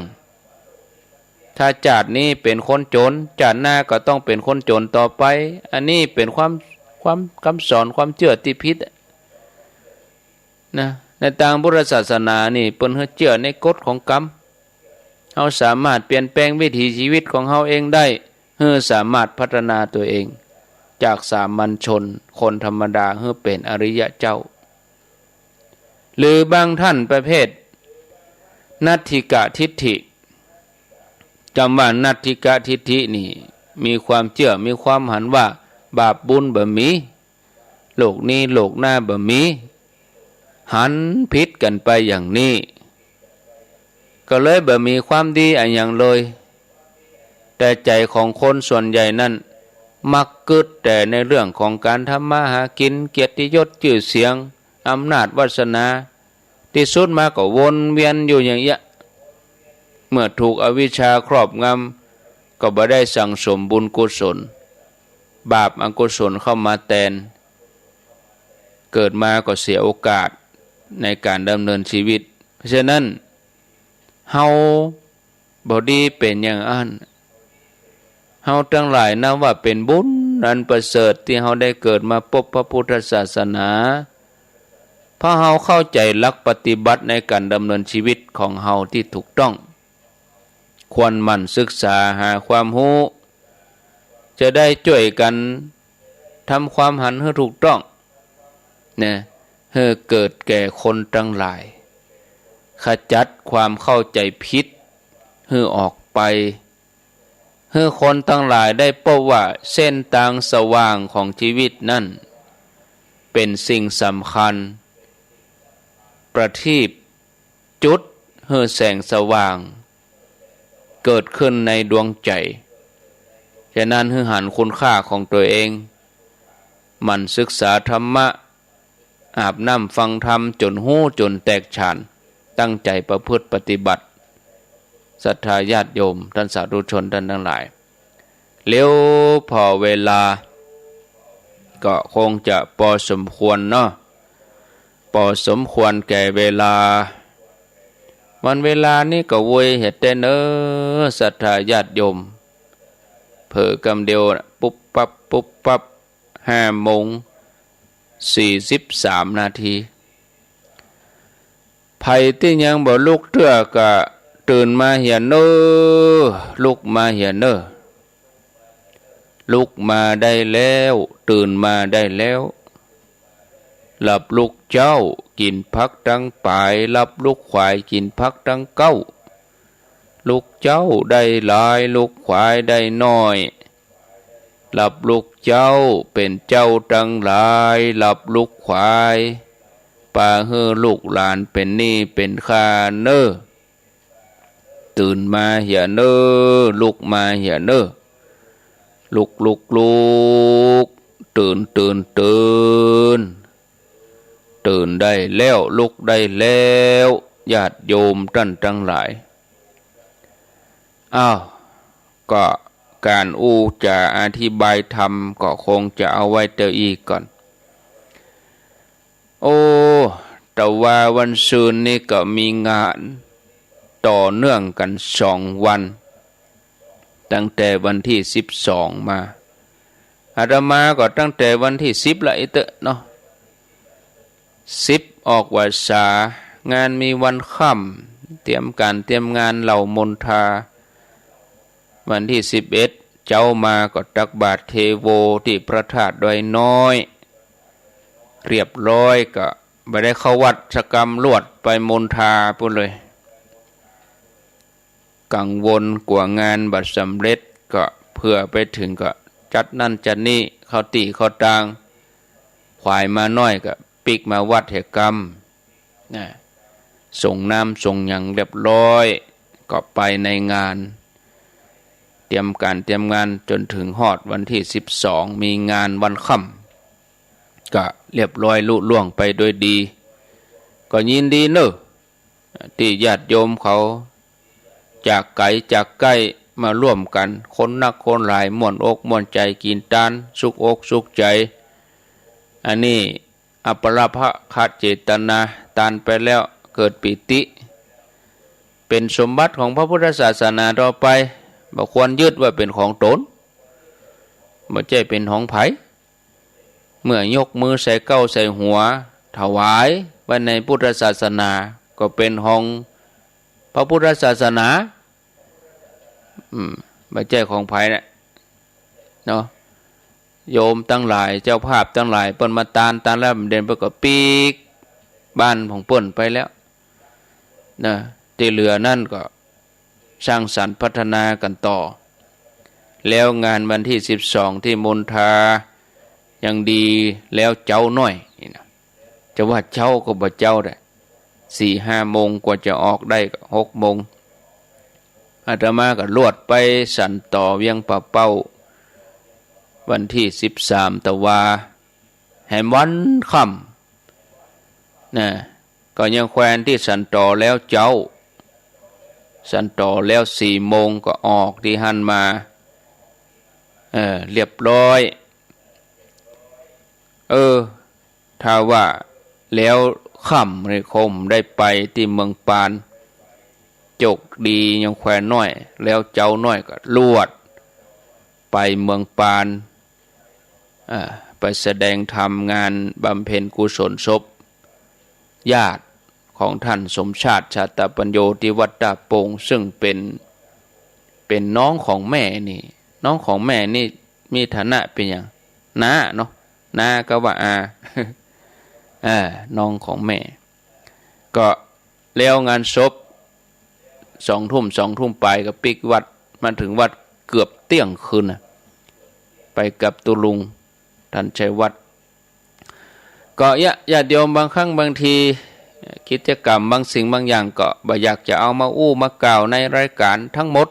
ถ้าจาตินี้เป๋นคนจ๋น จาติหน้าก็ต้องเป๋นคนจ๋นต่อไป อันนี้เป๋นความ ความ กำสอนความเจื้อตี้ผิดนะ ในตางพุทธศาสนานี่เปิ้นหื้อเจื้อในกฎของกรรม เฮาสามารถเปลี่ยนแปลงวิถีชีวิตของเฮาเองได้ หื้อสามารถพัฒนาตั๋วเอง จากสามัญชน คนธรรมดา หื้อเป๋นอริยะเจ้า หรือบางท่านประเภท นัตถิกะทิฏฐิ กำว่านัตถิกะทิฏฐินี่ มีความเจื้อ มีความหันว่า บาปบุญบ่มี โลกนี้โลกหน้าบ่มี หันผิดกั๋นไปอย่างนี้ ก็เลยบ่มีความดีอะหยังเลย แต่ใจ๋ของคนส่วนใหญ่นั้น มักกึ๊ดแต่ในเรื่องของก๋านทำมาหากิ๋น เกียรติยศจื้อเสียง อำนาจวาสนา ตี้สุดมาก็วนเวียนอยู่อย่างเอี้ย เมื่อถูกอวิชชาครอบงำ ก็บ่ได้สั่งสมบุญกุศล บาปอกุศลเข้ามาแตน เกิดมาก็เสียโอกาสในก๋านดำเนินชีวิต ฉะนั้น เฮาบ่ดีเป๋นอย่างอั้น เฮาตังหลายนับว่าเป๋นบุญอันประเสริฐตี้เฮาได้เกิดมาปบพระพุทธศาสนา เพราะเฮาเข้าใจ๋หลักปฏิบัติในก๋านดำเนินชีวิตของเฮาตี้ถูกต้อง ควรหมั่นศึกษาหาความฮู้ จะได้จ้วยกั๋นทำความหันหื้อถูกต้อง นะ หื้อเกิดแก่คนตังหลาย ขจัดความเข้าใจ๋ผิดหื้อออกไป หื้อคนตังหลายได้ปบว่าเส้นตางสว่างของจีวิตนั้น เป๋นสิ่งสำคัญ ประทีปจุดหื้อแสงสว่าง เกิดขึ้นในดวงใจ๋ ฉะนั้นหื้อหันคุณค่าของตั๋วเอง หมั่นศึกษาธรรมะ อาบน้ำฟังธรรมจ๋นฮู้จ๋นแตกฉาน ตั้งใจ๋ประพฤติปฏิบัติ ศรัทธาญาติโยม ต้านสาธุชนต้านตังหลาย แล้วผ่อเวลา ก็คงจะปอสมควรเนาะ ปอสมควรแก่เวลา วันเวลานี้ก็ไวแต๊ๆ เน่อ ศรัทธาญาติโยม เผลอกำเดียว ปุ๊บปั๊บ ปุ๊บปั๊บ ห้าโมงสี่สิบสามนาที ใผตี้ยังบ่ลุกเตื้อก็ตื่นมาเหียเน่อ ลุกมาเหียเน่อ ลุกมาได้แล้ว ตื่นมาได้แล้ว หลับลุกเจ๊า กิ๋นผักตังป๋าย หลับลุกขวาย กิ๋นผักตังเก๊า ลุกเจ๊าได้หลาย ลุกขวายได้น้อย หลับลุกเจ๊าเป๋นเจ้าตังหลาย หลับลุกขวาย ปาหื้อลูกหลานเป๋นหนี้เป๋นค่าเน่อ ตื่นมาเหียเน่อ ลุกมาเหียเน่อ ลุก ลุก ลุก ตื่น ตื่น ตื่น ตื่นได้แล้ว ลุกได้แล้ว ญาติโยมต้านตังหลาย อ้าว ก็ก๋านอู้จ๋าอธิบายธรรมก็คงจะเอาไว้เต้าอี้ก่อน โอ้ แต่ว่าวันซืนนี้ก็มีงานต่อเนื่องกั๋นสองวัน ตั้งแต่วันตี้สิบสองมา อาตมาก็ตั้งแต่วันตี้สิบละอี้เต๊อะเนาะ สิบออกพรรษา งานมีวันค่ำ เตรียมก๋านเตรียมงานเหล่ามนทา วันตี้สิบเอ็ดเจ๊ามาก็ตักบาตรเทโวตี้พระธาตุดอยน้อย เรียบร้อยก็บ่ได้เข้าวัดสักกำ ลวดไปมนทาปู้นเลย กังวลกั๋วงานบ่สำเร็จ ก็เผื่อไปเถิงก็จัดนั่นจัดนี่ เข้าตี้เข้าตาง ขวายมาน้อยก็ปิ๊กมาวัดเหียกำ นะ สรงน้ำสรงหยังเรียบร้อย ก็ไปในงาน เตรียมก๋านเตรียมงานจ๋นเถิงฮอดวันตี้สิบสอง มีงานวันค่ำ ก็เรียบร้อยลุล่วงไปโดยดี ก็ยินดีเน่อ ตี้ญาติโยมเขา จากไก๋จากใก้มาร่วมกั๋น คนนักคนหลาย ม่วนอกม่วนใจ๋ กิ๋นตาน สุขอกสุขใจ๋ อันนี้ อัปปะราภะเจตนา ตานไปแล้วเกิดปีติ เป๋นสมบัติของพระพุทธศาสนาต่อไป บ่ควรยึดว่าเป๋นของต๋น บ่ใจ้เป๋นของใผ เมื่อยกมือใส่เก๊าใส่หัว ถวายไว้ในพุทธศาสนา ก็เป๋นของพระพุทธศาสนา อืม บ่ใจ้ของใผนะ เนาะ โยมตังหลาย เจ้าภาพตังหลาย เปิ้นมาตาน ตานแล้วบ่เด่น เปิ้นก็ปิ๊กบ้านของเปิ้นไปแล้วนะ ตี้เหลือนั้นก็สร้างสรรค์พัฒนากั๋นต่อ แล้วงานวันตี้สิบสองตี้มณฑายังดี แล้วเจ๊าหน้อยนี่นะ จะว่าเจ๊าก็บ่เจ๊าแหละ สี่ห้าโมง กว่าจะออกได้ก็หกโมง อาตมาก็ลวดไปสันต่อเวียงป่าเป้า วันตี้สิบสาม ตะวา แหมวันค่ำนะ ก็ยังแควนตี้สันต่อแล้วเจ๊า สันต่อแล้วสี่โมงก็ออกตี้หั้นมา เออ เรียบร้อย เออ ถ้าว่าแล้วค่ำนี่คงได้ไปตี้เมืองปาน โจคดียังแควนน้อย แล้วเจ๊าหน้อยก็ลวดไปเมืองปาน อ่า ไปแสดงธรรมงานบำเพ็ญกุศลศพญาติของท่านสมชาติ ชาตปัญโญ ตี้วัดต้าโป่ง ซึ่งเป๋น เป๋นน้องของแม่นี่ น้องของแม่นี่มีฐานะเป๋นหยัง น้าเนาะ น้าก็ว่าอา อ่า น้องของแม่ ก็แล้วงานศพสองทุ่ม สองทุ่มปลายก็ปิ๊กวัด มาเถิงวัดเกือบเตี้ยงคืนน่ะ ไปกับตุ๊ลุง ท่านชัยวัฒน์ ก็เยียะ ญาติโยมบางครั้งบางที กิจกรรมบางสิ่งบางอย่างก็บ่อยากจะเอามาอู้มากล่าวในรายการทั้งหมด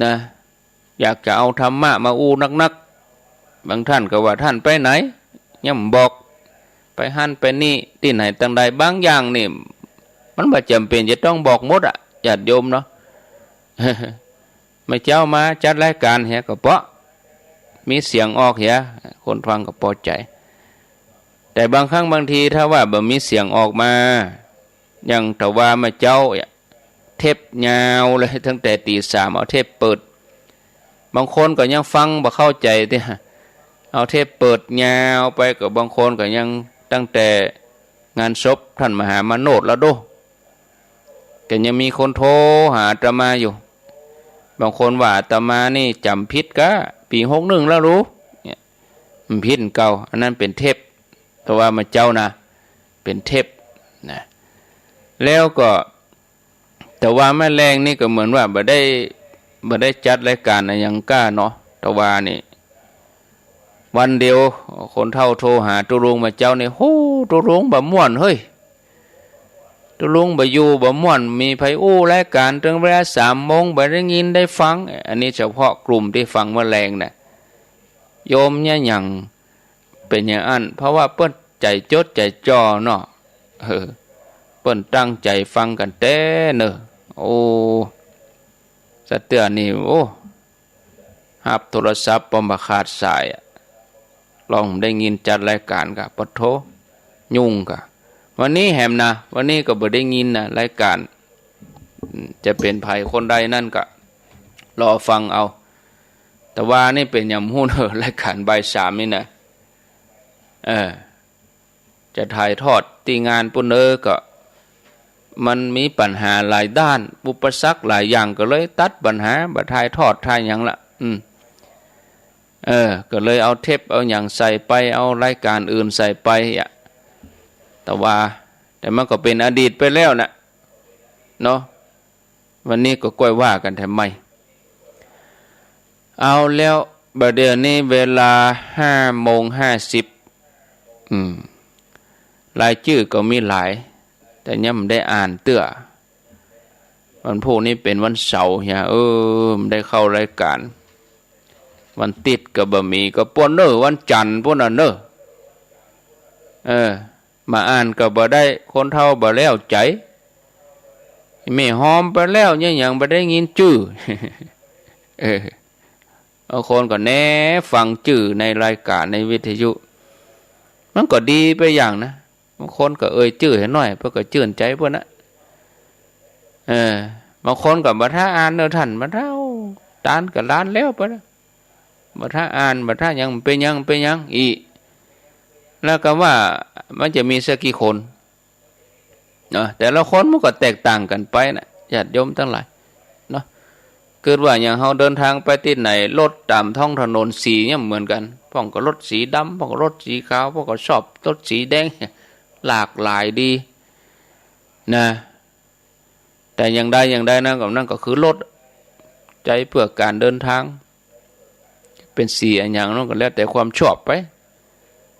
นะ อยากจะเอาธรรมะมาอู้นักๆ บางท่านก็ว่า "ท่านไปไหน ยังบ่บอก ไปหั้นไปนี่ ตี้ไหนตังใด" บางอย่างนี่ มันบ่จ๋ำเป๋นจะต้องบอกหมดอะ ญาติโยมเนาะ แม่เจ๊ามาจัดรายการเหียก็เปาะ มีเสียงออกเหีย คนฟังก็ปอใจ๋ แต่บางครั้งบางทีถ้าว่าบ่มีเสียงออกมา อย่างตะวาแม่เจ๊าเนี่ย เทปยาวเลย ตั้งแต่ตี๋สามเอาเทปเปิด บางคนก็ยังฟังบ่เข้าใจ๋ตี้ เอาเทปเปิดยาวไป ก็บางคนก็ยังตั้งแต่งานศพท่านมหามาโนชแล้วโด้ ก็ยังมีคนโทรหาอาตมาอยู่ บางคนว่าอาตมานี่จ๋ำผิดก๊ะ ปี๋หกหนึ่งแล้วลูก เนี่ย มันผิดเก่า อันนั้นเป๋นเทป ตะวาแม่เจ๊านะ เป๋นเทปนะ แล้วก็ ตะวาแม่แลงนี่ก็เหมือนว่าบ่ได้ บ่ได้จัดรายการอะหยังก้าเนาะ ตะวานี่ วันเดียว คนเฒ่าโทรหาตุ๊ลุงแม่เจ๊านี่ "โห ตุ๊ลุงบ่ม่วนเฮ้ย ตุ๊ลุงบ่อยู่บ่ม่วน มีใผอู้รายการเถิงเวลาสามโมง บ่ได้ยินได้ฟัง" อันนี้เฉพาะกลุ่มตี้ฟังแม่แลงนะ โยมเนี่ยหยังเป๋นอย่างอั้น เพราะว่าเปิ้นใจ๋จดใจ๋จ่อเนาะ เออ เปิ้นตั้งใจ๋ฟังกั๋นแต๊เน่อ โอ้ สะเตื้อนี่ โอ้ ฮับโทรศัพท์ป้อบ่ขาดสายอะ ลองได้ยินจัดรายการกะ ปะโธ่ ยุ่งกะ วันนี้แหมนะ วันนี้ก็บ่ได้ยินนะ รายการ อืม จะเป๋นใผคนใดนั้นก็รอฟังเอา ตะวานี่เป๋นหยังฮู้เน่อ รายการบ่ายสามนี่นะ เออ จะถ่ายทอดตี้งานปู้นเน่อ ก็มันมีปัญหาหลายด้าน อุปสรรคหลายอย่าง ก็เลยตัดปัญหา บ่ถ่ายทอดถ่ายหยังละ อืม เออ ก็เลยเอาเทปเอาหยังใส่ไป เอารายการอื่นใส่ไปอะ ตะวา แต่มันก็เป๋นอดีตไปแล้วนะ เนาะ วันนี้ก็ก้อยว่ากั๋นแถมใหม่ เอาแล้ว บ่าเดี่ยวนี้เวลาห้าโมงห้าสิบ อืม รายจื้อก็มีหลาย แต่ยังบ่ได้อ่านเตื้อ วันพูกนี้เป๋นวันเสาร์เหีย เออ บ่ได้เข้ารายการ วันติ๊ดก็บ่มี ก็ปวนเน่อ วันจันทร์ปู้นน่ะเน่อ เออ มาอ่านก็บ่ได้ คนเฒ่าบ่แล้วใจ๋ แม่หอมไปแล้ว ยัง ยังบ่ได้ยินจื้อ เออ บางคนก็แนฟังจื้อในรายการในวิทยุ มันก็ดีไปอย่างนะ บางคนก็เอ่ยจื้อหื้อหน้อย เปิ้นก็จื้นใจ๋เปิ้นนะ เออ บางคนก็บ่ถ้าอ่านเน่อท่าน บ่ถ้า ตานก็ลานแล้วไปแล้ว บ่ถ้าอ่าน บ่ถ้าหยัง เป๋นหยัง เป๋นหยังอี้ แล้วก็ว่ามันจะมีสักกี่คน เนาะ แต่ละคนมันก็แตกต่างกั๋นไปนะ ญาติโยมตังหลาย เนาะ กึ๊ดว่าอย่างเฮาเดินตางไปตี้ไหน รถต๋ามท้องถนนสีเนี่ยเหมือนกั๋น พ่องก็รถสีดำ พ่องก็รถสีขาว พ่องก็ชอบรถสีแดง หลากหลายดีนะ แต่อย่างใดอย่างใดนะ ก็นั่นก็คือรถ ใจ๊เปื้อก๋านเดินตาง เป๋นสีอะหยังนั้นก็แล้วแต่ความชอบไป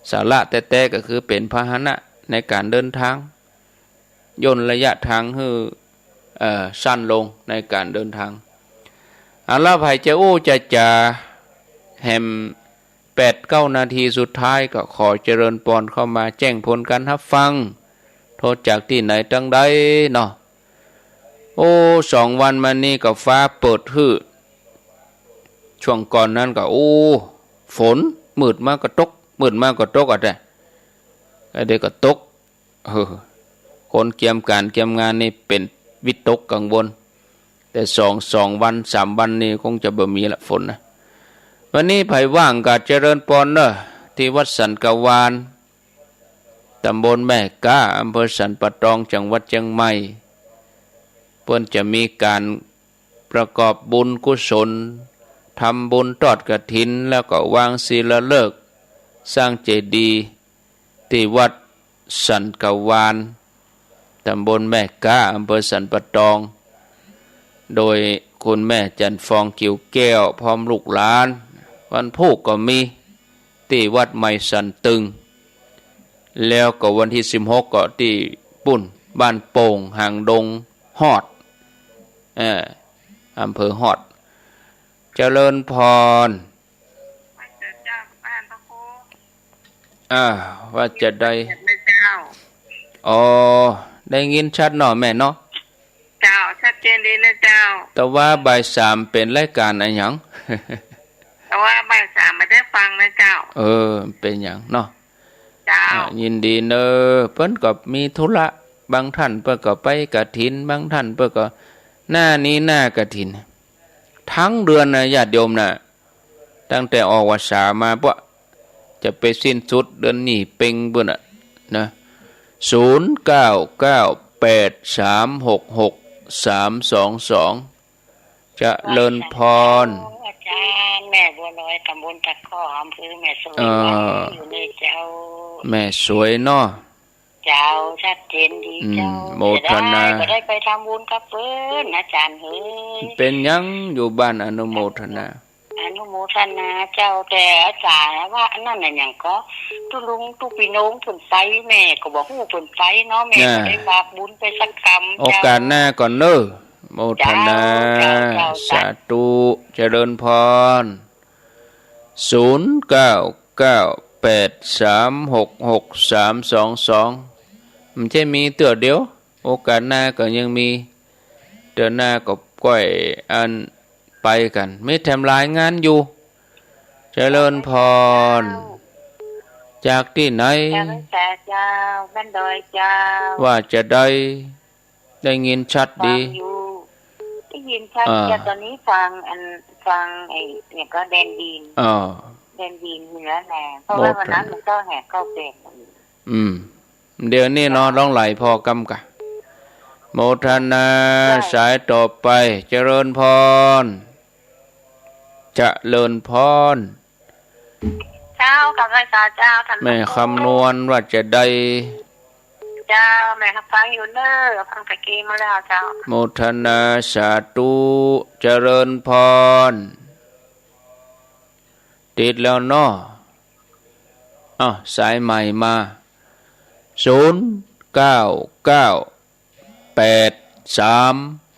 สาระแต๊ๆ ก็คือเป๋นพาหนะในก๋านเดินตาง ย่นระยะตางหื้อ เอ่อ สั้นลงในก๋านเดินตาง เอาละ ใผจะอู้จะจ๋า แหมแปดเก้านาทีสุดท้าย ก็ขอเจริญปอนเข้ามาแจ้งผลก๋านฮับฟัง โทรจากตี้ไหนตังใดเนาะ โอ้ สองวันมานี้ก็ฟ้าเปิดหื้อ ช่วงก่อนนั้นก็ โอ้ ฝน มืดมาก็ตก มืดมาก็ตกอะแต๊ แล้วเดี๋ยวก็ตก เออ คนเกียมก๋านเกียมงานนี่เป๋นวิตกกังวล แต่สอง สองวันสามวันนี่คงจะบ่มีละฝนนะ วันนี้ใผว่างก็เจริญปอนเนาะ ตี้วัดสันกะวาน ต๋ำบลแม่ก๊า อำเภอสันป่าตอง จังหวัดเจียงใหม่ เปิ้นจะมีก๋านประกอบบุญกุศล ทำบุญทอดกฐิน แล้วก็วางศิลาฤกษ์ สร้างเจดีย์ ตี้วัดสันกะวาน ต๋ำบลแม่ก๊า อำเภอสันป่าตอง โดยคุณแม่จันทร์ฟอง กิ่วแก้ว พร้อมลูกหลาน วันพูกก็มีตี้วัดใหม่สันตึง แล้วก็วันตี้สิบหกก็ตี้ปุ้น บ้านโป่ง หางดงฮอด เอ่อ อำเภอฮอด เจริญปอน เจ้า บ้านพระครู อ่า ว่าจะใด ชัดเจนนะเจ้า อ๋อ ได้ยินชัดเนาะแม่เนาะ เจ้า ชัดเจนดีนะเจ้า แต่ว่าบ่ายสามเป๋นรายก๋านอะหยัง แต่ว่าบ่ายสามบ่ได้ฟังนะเจ้า เออ เป๋นหยังเนาะ เจ้า อ่า ยินดีเน่อ เปิ้นก็มีธุระ บางต้านเปิ้นก็ไปกฐิน บางต้านเปิ้นก็ หน้านี้หน้ากฐิน ตึงเดือนนะญาติโยมนะ ตั้งแต่ออกพรรษามาปะ จะไปสิ้นสุดเดือนนี้เพ็งปุ้นน่ะนะ ศูนย์เก้าเก้าแปดสามหกหกสามสองสอง เจริญปอน อาจารย์ แม่บัวลอย ต๋ำบลตะขอ อำเภอแม่สวย เอ่อ อยู่นี่เจ้า แม่สวยเนาะ เจ้า ชัดเจนดี อืม เจ้า โมทนา เสียดายบ่ได้ไปทำบุญกับเปิ้น อาจารย์เฮ้ย เป๋นหยัง อยู่บ้านอนุโมทนา อนุโมทนาเจ้า แต่อาจารย์ว่าอันนั้นน่ะหยังก็ ตุ๊ลุงตุ๊ปีน้องเปิ้นไป แม่ก็บ่ฮู้เปิ้นไปเนาะ แม่ก็ได้ฝากบุญไปสักกำ โอกาสหน้าก่อนเน่อ โมทนา เจ้า เจ้า เจ้า สาธุ เจริญปอน ศูนย์เก้าเก้าแปดสามหกหกสามสองสอง บ่ใจ้มีเตื้อเดียว โอกาสหน้าก็ยังมี เตื้อหน้าก็ก้อยอันไปกั๋น มีแถมหลายงานอยู่ เจริญปอน จากตี้ไหน เจ้า เจ้า บ้านดอยเจ้า ว่าจะใด ได้ยินชัดดี ฟังอยู่ ได้ยินชัด อ่า เจ้า ต๋อนนี้ฟังอัน ฟังไอ้เนี่ยก็แดนดิน อ่า แดนดินนี่แหละแหละ เพราะว่าวันนั้นมันก็แหกเข้าเฟซ อืม เดี๋ยวนี้เนาะ เจ้า ลองไล่ผ่อกำก่ะ โมทนา เจ้า สายต่อไป เจริญปอน เจริญปอน เจ้า กราบไหว้สาเจ้า ท่าน แม่คำนวณว่าจะใด เจ้า แม่ก็ฟังอยู่เน่อ ฟังตะกี้มาแล้วเจ้า โมทนาสาธุ เจริญปอน ติดแล้วเนาะ อ้าว สายใหม่มา ศูนย์เก้าเก้าแปดสาม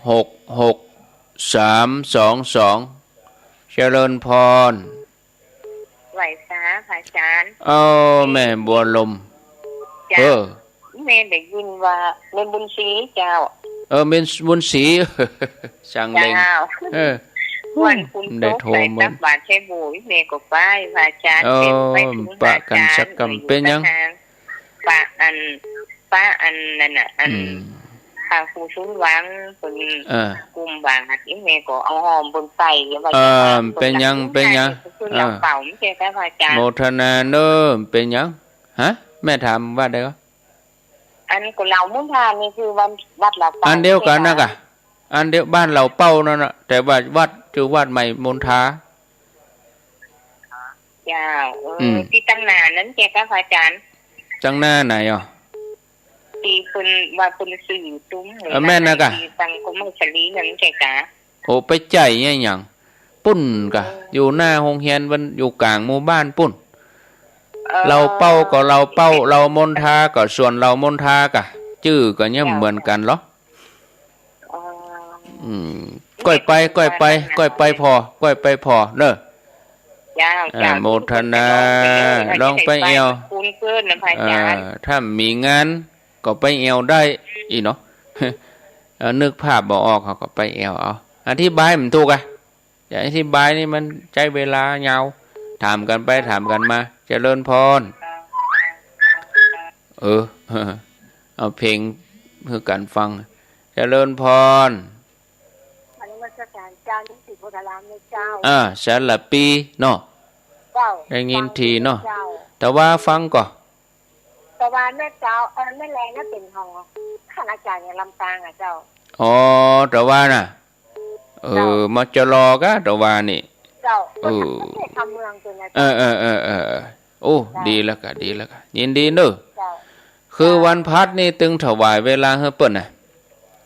หกหกสามสองสอง เจริญปอน ไหว้สาพระอาจารย์ เอ้า แม่บัวลม เจ้า เออ แม่ได้ยินว่าแม่บุญศรีเจ้า เออ แม่บุญศรี ช่างเล็ง เจ้า เออ วันคุณ ได้โทร ตกใส่ มา ตักบาตรใส่โบสถ์ แม่ก็ไป พระอาจารย์ เออ เต็มไปถึง ปะกั๋น พระอาจารย์ สักกำ เออ อยู่ เป๋นหยัง ตะทาง ปะอัน ปะอันนั่นน่ะ อัน อืม พระครูสุนทรหวัง เปิ้น เออ กุมบาตร อีแม่ก็เอาหอมเปิ้นใส่ แล้วว่า เออ จะ เป๋นหยัง เป๋นหยัง เปิ้นรับ เออ เป่า ไม่ใช่ค่ะพระอาจารย์ โมทนาเน่อ เป๋นหยัง ฮะ แม่ถามว่าใดก็ อันกุเหล่ามุนทานี่คือวัน วัดละเป่า อันเดียวกั๋นนะกะ ไม่ใช่ค่ะ อันเดียวบ้านเหล่าเป้านั่นน่ะ แต่ว่าวัดจื้อวัดใหม่มณฑา เจ้า เออ อืม ตี้ตังหน้านั้นเจ้าค่ะ พระอาจารย์ ตังหน้าไหนอ่ะ ตี้เปิ้นว่าเปิ้นซื้อตุ้ม เออ แม่นนะกะ ตี้ตังกรมสลีนั้นเจ้าค่ะ โอ้ ไปใจ๊อะหยัง ปุ้นกะ เออ อยู่หน้าโฮงเฮียนมันอยู่ก๋างหมู่บ้านปุ้น เออ เหล่าเป้าก็เหล่าเป้า เหล่ามณฑาก็สวนเหล่ามณฑากะ จื้อก็ยังเหมือนกั๋นเหรอ อ๋อ อืม ก้อยไป ก้อยไป ก้อยไปผ่อ ก้อยไปผ่อเน่อ เจ้า อ่า เจ้า โมทนา ลองไปแอ่ว คุ้นเกินนะพระอาจารย์ อ่า ถ้ามีงานก็ไปแอ่วได้อี้เนาะ เออ นึกภาพบ่ออก เขาก็ไปแอ่วเอา อธิบายมันถูกอะ จะอธิบายนี่มันใจ๊เวลายาว ถามกั๋นไปถามกั๋นมา เจริญพร เออ เอาเพลงหื้อกั๋นฟัง เจริญพร นมัสการเจ้า อยู่ศรีโพธารามนะเจ้า อ่า สารปีเนาะ เจ้า ได้ยินทีเนาะ เจ้า แต่ว่าฟังก่อ แต่ว่าแม่เจ้า เอ่อ แม่แลงนั้นเป๋นของท่านอาจารย์อยู่ลำปางอะเจ้า อ๋อ แต่ว่าน่ะ เออ เจ้า มจร กะ แต่ว่านี่ เจ้า เออ ประเทศคำเมืองตัวนะ เออ เจ้า เออ เออ เออ โอ้ เจ้า ดีแล้วกะ ดีแล้วกะ ยินดีเน่อ เจ้า คือ เจ้า วันพฤหัสนี่ตึงถวายเวลาหื้อเปิ้นน่ะ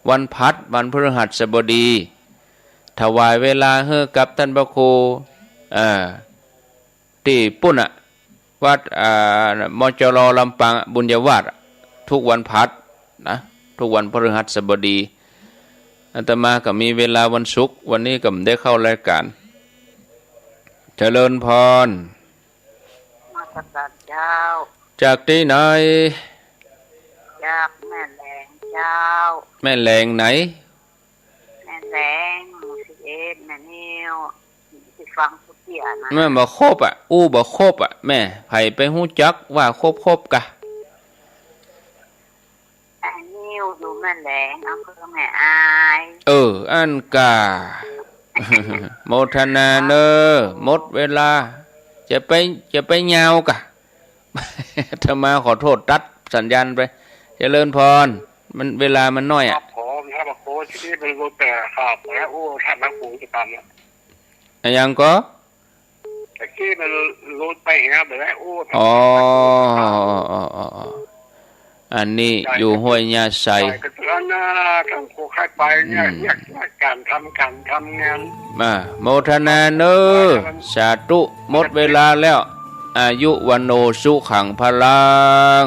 วันพฤหัส วันพฤหัสบดี ถวายเวลาหื้อกับท่านพระครู เอ่อ ตี้ปุ้นน่ะ วัด อ่า มจร ลำปางบุญญาวาส ทุกวันพฤหัสนะ ทุกวันพฤหัสบดี อาตมาก็มีเวลาวันศุกร์ วันนี้ก็บ่ได้เข้ารายการ เจริญพร นมัสการเจ้า จากตี้ไหน จากแม่แลงเจ้า แม่แลงไหน แม่แลง หมู่สิบเอ็ด แม่นิว ตี้ฟังกู้เตี้ยนะ แม่บ่ครบอะ อู้บ่ครบอะ แม่ ใผไปฮู้จักว่าครบๆ กะ แม่นิว อยู่แม่แลง อำเภอแม่อาย เออ อั้นกา โมทนาเน่อ หมดเวลา จะไป จะไปยาวกะ อาตมาขอโทษ ตัดสัญญาณไป เจริญพร มัน เวลามันน้อยอะ ครับผม ครับผม ตี้นี่มันลดไปครับ แล้ว โอ้ ท่านนักบุญจะตามเนี่ย อะหยังก่อ ตะกี้มันลดไปครับ แล้ว โอ้ อ๋อ อ๋อ อ๋อ อ๋อ อันนี้อยู่ห้วยหญ้าไซ ไปกันเถอะนะ ทางโคกไคไปเนี่ย อืม เนี่ย เนี่ย ก๋านทำ ก๋านทำงาน มา โมทนาเน่อ สาธุ หมดเวลาแล้ว อายุ วัณโณ สุขัง พลัง